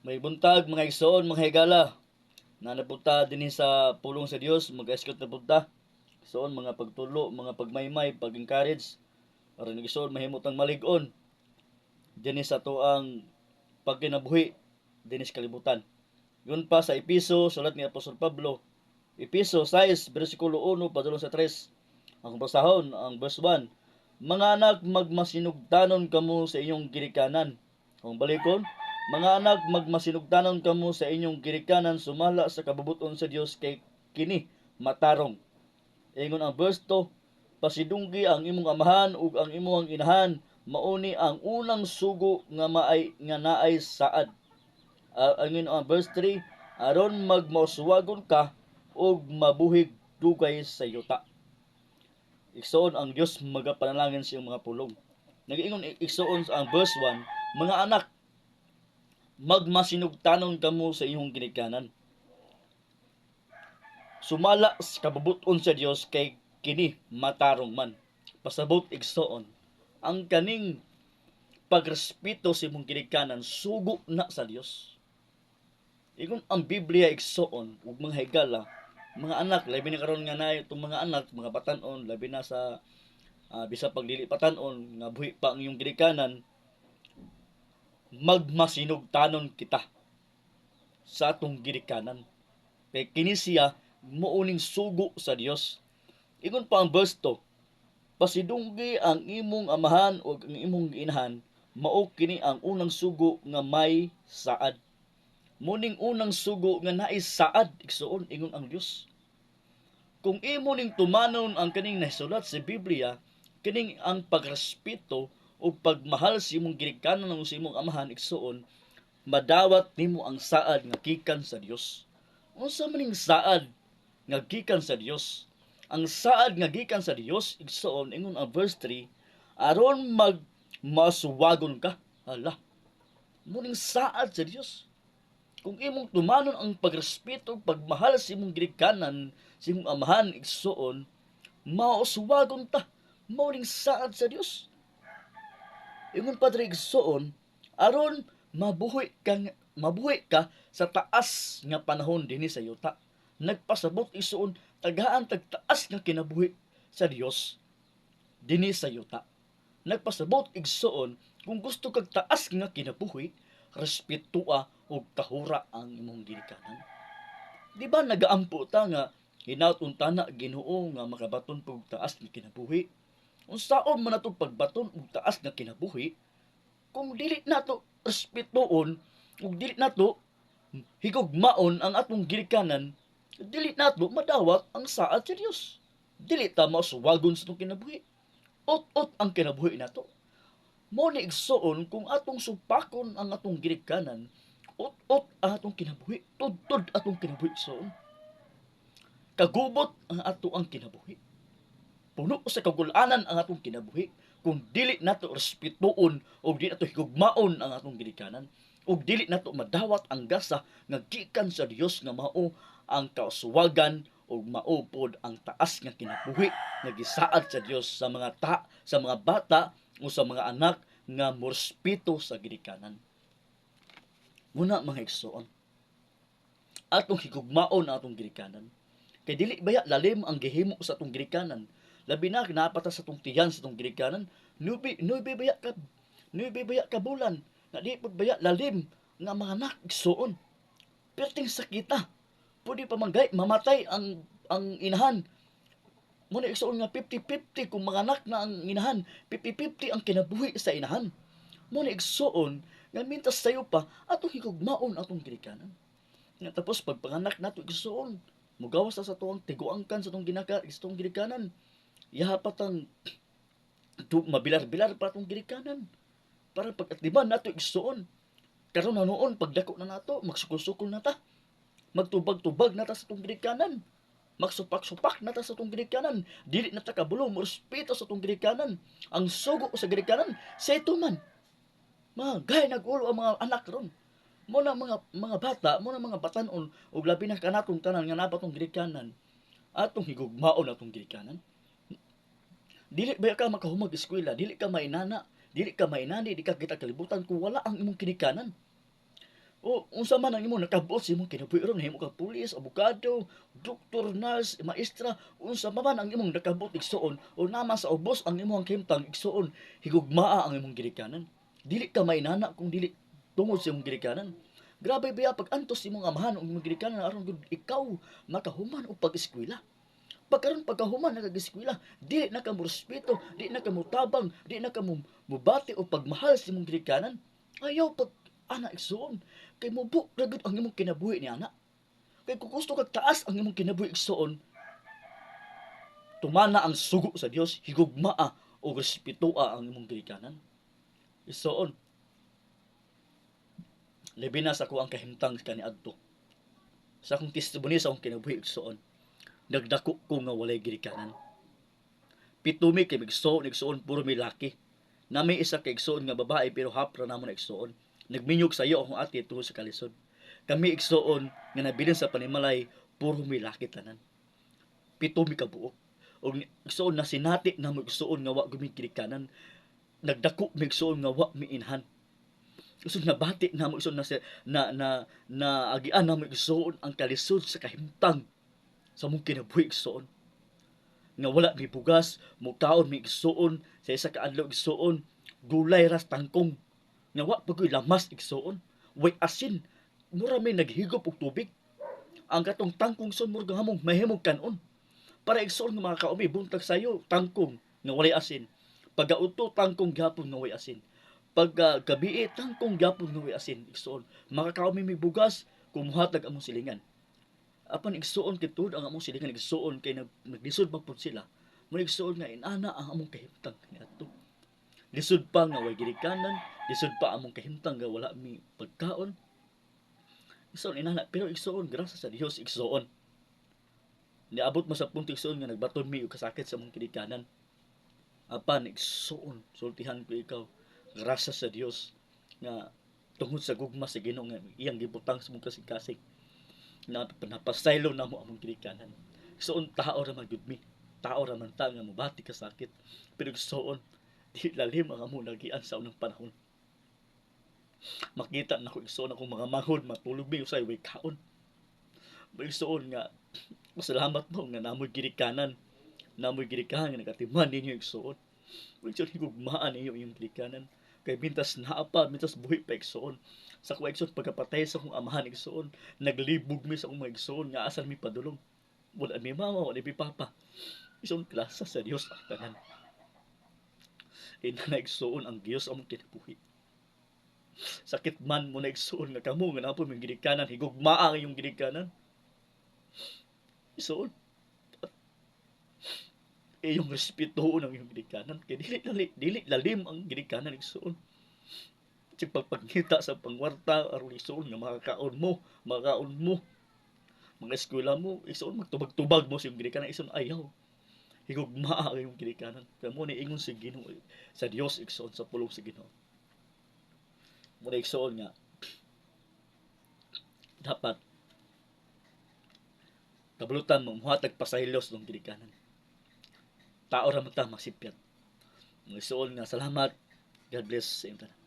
May buntag, mga igsoon, mga higala. Nanapunta dinhi sa pulong sa Dios, mag-escort na punta. Igsoon, mga pagtulo, mga pagmaymay, pag-encourage. Aron, igsoon, mahimutang malig-on dinhi sa tuang pagkinabuhi dinhi sa kalibutan. Yun pa sa Episo, sulat ni Apostol Pablo, Episo 6, versikulo 1 padulong sa 3. Ang basahon, ang verse 1. "Mga anak, magmasinugtanon kamo sa inyong ginikanan." Kung balikon, "Mga anak, magmasinugtanon kamo sa inyong ginikanan sumala sa kabubuton sa Dios, kay kini matarong." Ingon ang verse 2, "Pasidunggi ang imong amahan ug ang imong inahan, mauni ang unang sugo nga maay nga naay saad." Ingon ang verse 3, "Aron magmauswagon ka ug mabuhig dugay sa yuta." Igsoon, ang Dios magapanalangin sa iyong mga pulong. Nag-ingon, igsoon, ang verse 1, "Mga anak, magmasinugtanon kamo sa inyong ginikanan sumala sa kabubuton sa Dios, kay kini matarong man." Pasabot, igsoon, ang kaning pagrespeto sa imong ginikanan, sugo na sa Dios. Ingon ang Biblia, igsoon ug mga higala, mga anak, labi na karon nga naay itong mga anak, mga batan-on, labi na sa bisa pag dili patan-on nga buhi pa ang iyong ginikanan, magmasinugtanon kita sa atong ginikanan. Kay kini siya muuning sugo sa Dios. Ingon pa ang verse 2, "Pasidunggi ang imong amahan o ang imong inahan, mao kini ang unang sugo nga may saad." Muning unang sugo nga naay saad, igsoon, ingon ang Dios. Kung imo ning tumanon ang kaning nasulat sa Biblia, kining ang pagrespeto o pagmahal sa imong ginikanan o sa imong amahan, igsoon, madawat nimo ang saad nga gikan sa Dios. Unsa man ning saad nga gikan sa Dios? Ang saad nga gikan sa Dios, igsoon, ingon ang verse 3, aron mag masuwagon ka. Hala. Muning saad sa Dios. Kung imong tumanon ang pagrespeto, pagmahal sa imong ginikanan, sa imong amahan, igsoon, mauswagon ta. Mao ning saad sa Dios. Ingon pa diri, igsoon, aron mabuhi ka sa taas nga panahon dinhi sa yuta. Nagpasabot, igsoon, tagaan tag taas nga kinabuhi sa Dios dinhi sa yuta. Nagpasabot, igsoon, kung gusto kag taas nga kinabuhi, respetua ug tahura ang imong ginikanan. Di ba nagaampo ta nga hinaut unta na Ginoo nga makabaton pug taas nga kinabuhi? Unsaon man nato pagbaton og taas nga kinabuhi kung dili nato respetuon ug dili nato higugmaon ang atong ginikanan? Dili nato madawat ang saad sa Dios. Dili ta masuwagon sa atong kinabuhi. Ut-ut ang kinabuhi nato. Mo ni, igsoon, kung atong supakon ang atong ginikanan, ut-ut ang atong kinabuhi, tudtod atong kinabuhi, igsoon. Kagubot ang ato ang kinabuhi. Puno sa kagulanan ang atong kinabuhi kung dili nato respetuon o dili nato higugmaon ang atong ginikanan ug dili nato madawat ang gasa nga gikan sa Dios nga mao ang kauswagan ug mao pod ang taas nga kinabuhi nga gisaad sa Dios sa mga bata o sa mga anak nga morespeto sa ginikanan. Muna, mga igsoon, atong higugmaon ang atong ginikanan. Kay dili baya lalim ang gihimo sa atong ginikanan? Labi na napata sa atong tiyan sa atong ginikanan, 9 baya ka bulan, na di pud baya lalim nga mga anak, igsoon. Perting sakita. Pwede pa manggay, mamatay ang inahan. Muna, igsoon, nga 50-50 kung mga anak na ang inahan, 50-50 ang kinabuhi sa inahan. Muna, igsoon, nga mintas sayo pa, atong higugmaon atong ginikanan. Nga tapos pagpanganak nato, igsoon, mugawas ta sa tuang tiguangkan sa atong ginikanan. Yaha pa tang mabilar-bilar pa atong ginikanan. Para pag atiman nato, igsoon. Karon na noon, pagdako na nato, magsukol-sukol na ta. Magtubag-tubag na ta sa atong ginikanan. Magsupak-supak na ta sa atong ginikanan. Dili na ta kabulo, respeto sa atong ginikanan. Ang sugo sa ginikanan, sa ito man. Mga gay nagulo ang mga anak ron. Mo na mga bata, mo na mga batanon ug labi na kanatong tanan nga nabatong ginikanan. Atong higugmaon atong ginikanan. Dili ba ka makahumag eskwela, dili ka mainana, dili ka mainani, di ka kita kalibutan kung wala ang imong ginikanan. O unsa man ang imong nakabot sa imong kinabuhi ron, nahimo kang pulis, abogado, doktor, nurse, maestra, unsa pa man ang imong nakabot, igsuon, o naman sa ubos ang imong kahimtang, igsuon, higugmaa ang imong ginikanan. Dili ka mainana kung dili tungod sa imong ginikanan. Grabe biya pag antos imong amahan o imong ginikanan aron gud ikaw makahuman og pag-eskwela. Pagkaron pagkahuman nagag-eskwela, dili na ka mo respeto, di na ka mutabang, di na ka mubati o pagmahal sa imong ginikanan. Ayaw pag ana, igsuon, kay mubo ra gud ang imong kinabuhi ni ana. Kay kung gusto kag taas ang imong kinabuhi, igsuon, tumana ang sugo sa Dios, higugmaa o respetoa ang imong ginikanan. Igsuon, labi na sa ako ang kahimtang kaniadto. Sa akong testimony sa akong kinabuhi, igsuon, nagdako ko nga walay ginikanan. 7 mi kay igsuon, igsuon, puro mi laki. Nami isa ka igsuon nga babae pero hapra namo na, igsuon. Nagminyog sa iyo akong ate tungod sa kalisod. Kami, igsuon, nga nabilin sa panimalay, puro mi laki tanan. 7 mi kabuok. Og igsuon, na sinati namo, igsuon, nga wa gumi ginikanan. Nagdako mi, igsuon, nga wa mi inhan. Igsuon, nabati namo, igsuon, na, na, na, na agian namo, igsuon, ang kalisod sa kahimtang sa mong kinabuhi, igsuon. Nga wala mi bugas, mukaon mi, igsuon, sa isa ka adlaw, igsuon, gulay ras tangkong. Nga wa pa ko'y lamas, igsuon, way asin, mura may naghigop og tubig. Ang katong tangkong son mura hamong mahimong kanon. Para, igsuon, nga mga kaumi buntag sayo tangkong nga walay asin. Pagauto, tangkong gyapon nga walay asin. Pag gabii, tangkong gyapon nga walay asin, igsuon. Makakaumi mi bugas kung muhatag among silingan. Apan, igsuon, kay tuhod ang among silingan, igsuon, kay naglisod man pud sila. Mo, igsuon, nga inana ang among kahimtang kaniadto. Lisod pa nga way ginikanan, lisod pa among kahimtang nga wala mi pagkaon. Igsuon, inana, pero igsuon, grasya sa Dios, igsuon. Niabot mo sa punto, igsuon, nga nagbaton mi og kasakit sa among ginikanan. Apan, igsuon, sultihan ko ikaw, grasya sa Dios nga tungod sa gugma sa Ginoo nga iyang gibutang sa among kasing-kasing na napasaylo namo among ginikanan. Igsuon, tao ra man gud mi. Tao ra man ta nga mobati kasakit. Pero igsuon, di lalim ang among nagian sa unang panahon. Makita na ko, igsuon, akong mga manghod, matulog mi usay way kaon. Igsuon, nga masalamat mo nga namoy ginikanan. Namoy ginikanan nga nagatiman ninyo, igsuon. Igsuon, higugmaan ninyo iyong ginikanan. Kay mintas naa pa, mintas buhi pa, igsuon. Sa kuwa, igsuon, pagkapatay sa akong amahan, igsuon, naglibog mi sa akong mga igsuon nga asan mi padulong. Wala mi mama, wala mi papa. Igsuon, grasya sa Dios ang tanan. Ina na, igsuon, ang Dios among kinabuhi. Sakit man mo na, igsuon, nga kamo nga naa poy mga ginikanan, higugmaa ang iyong ginikanan. Igsuon, iyong respetuon ang iyong ginikanan kay dili lalim ang ginikanan, igsuon. Sig pagpangita sa pangwarta aron, igsuon, nga makakaon mo, mga eskwela mo, igsuon, magtubag-tubag mo sa iyong ginikanan, igsuon, ayaw. Higugmaa ang iyong ginikanan. Kaya mo ni ingon si Ginoo sa Dios, igsuon, sa pulong sa Ginoo. Mo ni, igsuon, nga dapat kabulutan mo muhatag pasaylos ng ginikanan. Tao ra man ta, masipyat. Igsuon, nga salamat. God bless sa inyong tanan.